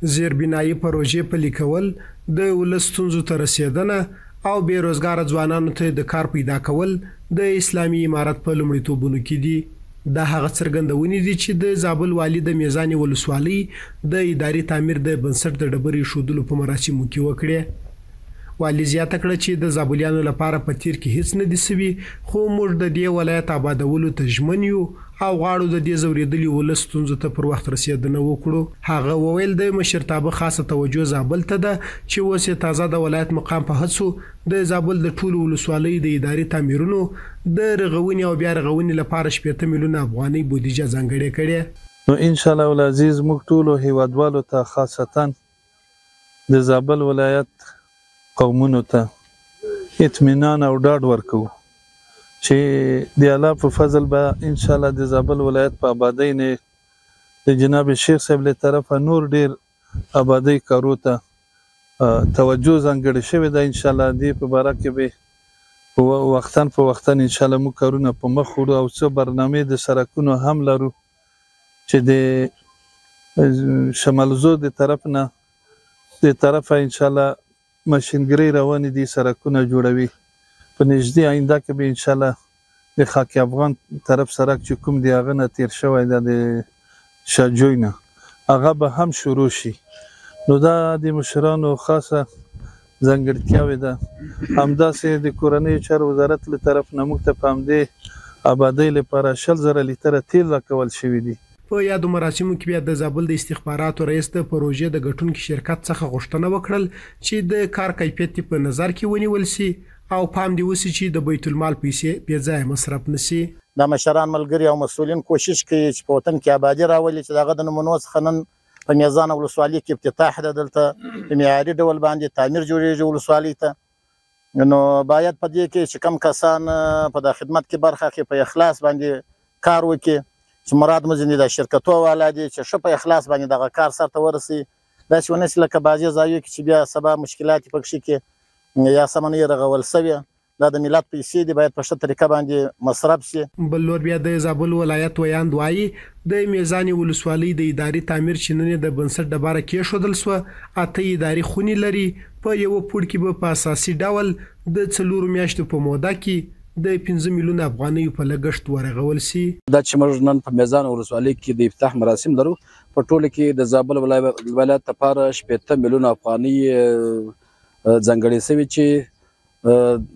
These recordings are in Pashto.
زیربنايي پروژې پلي کول، د ولس ستونزو ته رسېدنه او بې روزګاره ځوانانو ته د کار پیدا کول د اسلامي امارت په لومړیتوبونو کې دي. دا هغه څرګندونې دي چې د زابل والي د میزانې ولسوالۍ د اداري تعمیر د بنسټ د ډبرې ایښودلو په مراسمو کې وکړې. والي زیاته کړه چې د زابلیانو لپاره په تېر کې هیڅ نه دي شوي، خو موږ د دې ولایت ابادولو ته ژمن یو او غواړو د دې ځورېدلي ولس ستونزو ته پر وخت رسېدنه وکړو. هغه وویل، د مشرتابه خاصه توجه زابل ته ده چې اوس یې تازه د ولایت مقام په هڅو د زابل د ټولو ولسوالیو د اداري تعمیرونو د رغونې او بیا رغونې لپاره 60 میلیونه افغانۍ بودیجه ځانګړې کړې. نو ان شاءالله العزیز موږ ټولو هیوادوالو ته، خاصتاً د زابل ولایت قومونو ته اطمینان او ډاډ ورکوو چې د الله په فضل به ان شاء الله د زابل ولایت په آبادۍ نه د جناب شیخ صاحب له طرفه نور ډیر آبادۍ کارو ته توجه ځانګړې شوې ده. ان شاء الله دې په باره کې به وختاً په وختاً ان شاء الله موږ کارونه په مخ وړو او څه برنامې د سرکونو هم لرو چې د شمالزو د طرف نه د طرفه ان شاء الله ماشینګرۍ روانې دي، سرکونه جوړوي. په نږدې آینده کې به انشاءالله د خاک افغان طرف سرک چې کوم دی هغه نه تیر شوی ده د شاجوی نه، هغه به هم شروع شي. نو دا د مشرانو خاصه ځانګړتیاوې ده. همداسې د کورنیو چارو وزارت له طرف نه موږ ته په همدې آبادۍ لپاره 20,000 لیتره تیل راکول شوي دي. په یادو مراسمو کې بیا د زابل د استخباراتو رئیس د پروژې د ګټونکي شرکت څخه غوښتنه وکړل چې د کار کیفیت دې په نظر کې ونیول شي او پام دې وشي چې د بیت المال پیسې بې ځایه مصرف نه شي. دا مشران ملګري او مسؤلین کوشش کوي چې په وطن کې آبادي راولي چې د هغه د نمونو څخه نن په میزان ولسوالۍ کې افتتاح ده. دلته په معیاري ډول باندې تعمیر جوړیږي ولسوالۍ ته. نو باید په دې کې چې کم کسان په دا خدمت کې برخه اخلي په اخلاص باندې کار وکړي چې مراد مو ځینې د شرکتو والا دي چې ښه په اخلاص باندې دغه کار سرته ورسوي، داسې ونه شي لکه بعضې ځایو کې چې بیا سبا مشکلات پکښې کې یا سمه نه رغول شوې. دا د ملت پیسې دي، باید په ښه طریقه باندې مصرف شي. بل لور بیا د زابل ولایت ویاند وایي د میزانې ولسوالۍ د اداري تعمیر چې نن یې د بنسټ ډبره کېښودل شوه 8 اداري خونې لري. په یوه پوړ کې به په اساسي ډول د 4 میاشتو په موده کې د 5 میلیونه افغانیو په لګښت ورغول شي. دا چې موږ نن په میزان ولسوالۍ کې د افتتاح مراسم لرو، په ټوله کې د زابل ولایت لپاره 60 میلیونه افغانۍ ځانګړې شوې چې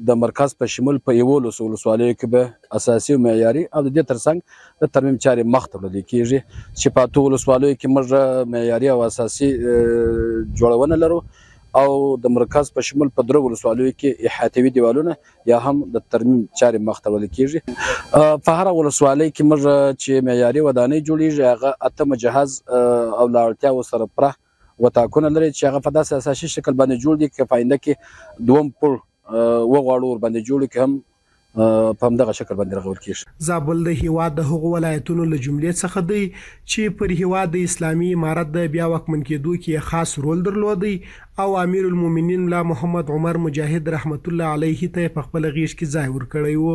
د مرکز په شمول په 11 ولسوالیو کې به اساسي او معیاري او د دې ترڅنګ د ترمیم چارې مخته وړل کېږي چې په 8 ولسوالیو کې موږ معیاري او اساسي جوړونه لرو او د مرکز په شمول په 3 ولسوالیو کې احاطوي دیوالونه یا هم د ترمیم چارې مخته وړل کېږي. په هره ولسوالۍ کې موږ چې معیاري ودانۍ جوړیږي هغه 8 مجهز او له اړتیاوو سره پوره وتاکونه لري چې هغه په داسې اساسي شکل باندې جوړ دي که په آینده کې دوم پوړ وغواړو ورباندې جوړ کړي هم په همدغه شکل باندې رغول کېږي. زابل د هیواد د هغو ولایتونو له جملې څخه دی چې پر هیواد د اسلامي امارت د بیا واکمن کېدو کې یې خاص رول درلودی او امیرالمؤمنین ملا محمد عمر مجاهد رحمت الله علیه ته یې په خپله غېږ کې ځای ورکړی و.